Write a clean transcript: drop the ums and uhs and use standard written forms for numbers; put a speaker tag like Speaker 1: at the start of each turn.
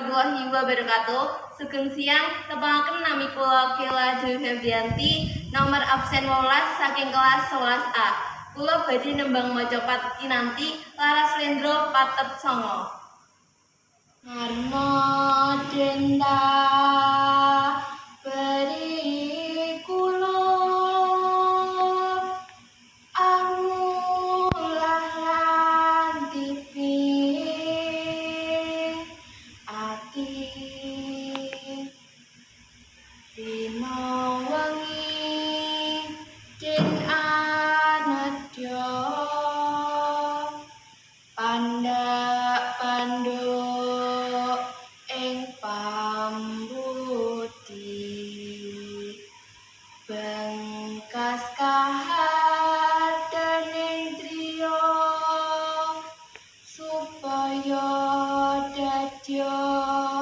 Speaker 1: Warahmatullahi wabarakatuh. Sugeng siang, tepangaken nami kula Kela Dewi Febrianti, nomor absen 18 saking kelas 11A. Kula badhe nembang macapat Kinanti laras slendro pathet sanga.
Speaker 2: Ngarna denda beri kula angulah lan tiping ati dina wengi den anedya pandak panduk ing pambudi bengkas kahar dening driya supaya dadya.